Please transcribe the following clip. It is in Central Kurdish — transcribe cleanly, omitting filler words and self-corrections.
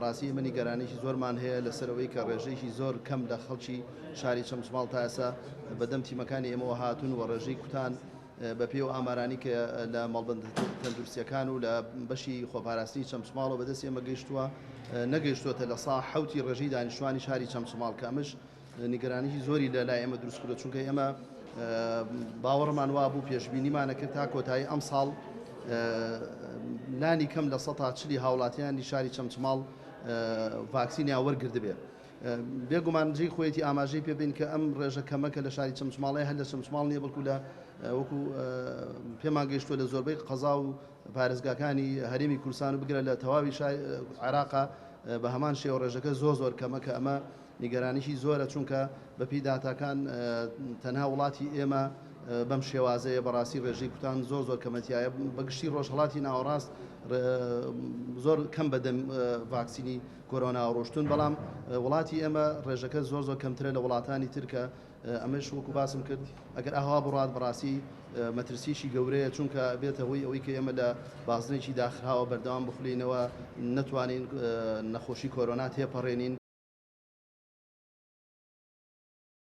ڕاستی ئێمە نیگەرانیی زۆرمان هەیە لەسەر ئەوەی کە ڕێژەیەکی زۆر کەم لە خەڵکی شاری چەمچماڵ تا ئێستا بەدەم تیمەکانی ئێمەوە هاتوون و ڕێژەی کوتان بەپێی ئەو ئامارانی کە لە مەڵبەندە تەندروستیەکان و لە بەشی خۆپاراستنی چەمچماڵەوە بەدەستی ئێمە گەیشتووە نەگەیشتووەتە 7% ڕێژەی دانیشتوانی شاری چەمچماڵ، کە ئەمەش نیگەرانیی زۆری لە لای ئێمە دروست کردووە، چونکە ئێمە باوەڕمان وابوو پێشبینیمانە کرد تا کۆتایی ئەمساڵ لانی کەم 40% هاوڵاتیانی شاری چەمچماڵ ڤاکسینیان وەرگرتبێ. بێگومان جێی خۆیەتی ئاماژەی پێ بین کە ئەم ڕێژە کەمە کە لە شاری چەمچماڵەیە هەر لە چەمچماڵ نییە، بەڵکو لە وەکو پێمان گەیشتووە لە زۆربەی قەزا و پارێزگاکانی هەرێمی کوردستان و بگرە لە تەواوی عێراقا بە هەمان شێوە ڕێژەکە زۆر زۆر کەمە، کە ئەمە نیگەرانیی زۆرە، چونکە بەپێی داتاکان تەنها وڵاتی ئێمە بەم شێوازەیە. بەڕاستی ڕێژەی کوتان زۆر زۆر کەمەتیایە. بەگشتی ڕۆژهەڵاتی ناوەڕاست زۆر کەم بەدەم ڤاکسینی کۆرۆنا ڕۆشتون، بەڵام وڵاتی ئێمە ڕێژەکە زۆر زۆر کەمترە لە وڵاتانی تر، کە ئەمەش وەکو باسم کرد ئەگەر ئاوا بڕات بەڕاستی مەترسیشی گەورەیە، چونکە بێتە هۆی ئەوەی کە ئێمە لە بازنێکی داخراوە بەردەوام بخولینەوە، نەتوانین نەخۆشی کۆرۆنا تێپەڕێنین.